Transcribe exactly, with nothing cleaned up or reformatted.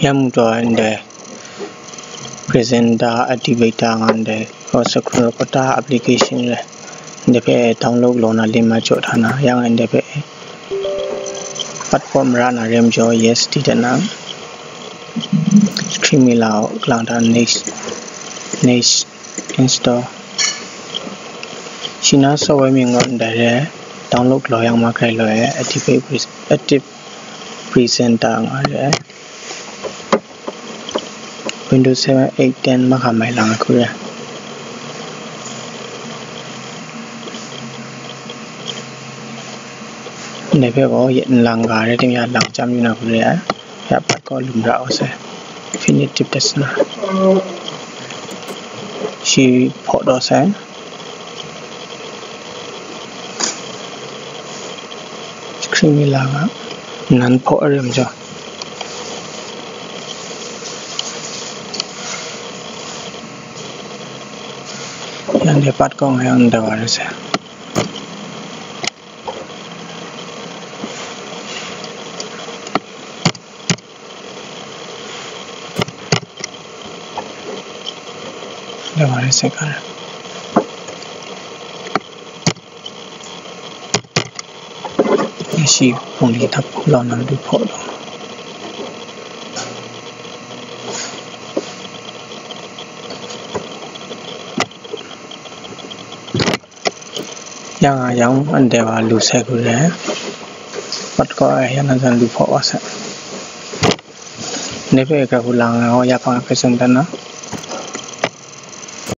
Yang mu taw ndai presenter activator nga ndai, o, screen recorder application re. Ndai hpe download law na lim ma jaw hta na, yang ndai hpe pat kaw mara na rem jaw, yes, di dat na. Screen mi la u, kalang ta next, next install. Shi na software mi ngut ndai re, download law yang ma kai law e, activate pre-, active presenter nga re. Windows seven, eight, ten mahkra mai lang ai hku re. Ndai hpe gaw, ye nlang ga re tim ya lang chyam yu na hku re ai. Ya pat kaw lum ra wa sai. Finish tip dat sa na. Shi hpaw daw sai. Screen mi la nga, nan hpaw a rem jaw. Yang de pat kaw nga yang da wa re sai. Da wa re sai ka. Shi hpung li hta hpung lau na du hpaw lu. Yang a yang, ndai wa lu sai hku re. Pat kaw ai, yang na zan lu hpaw wa sai. Ndai hpe hkra hku lang ai, ya hpang hpe tsun dan na.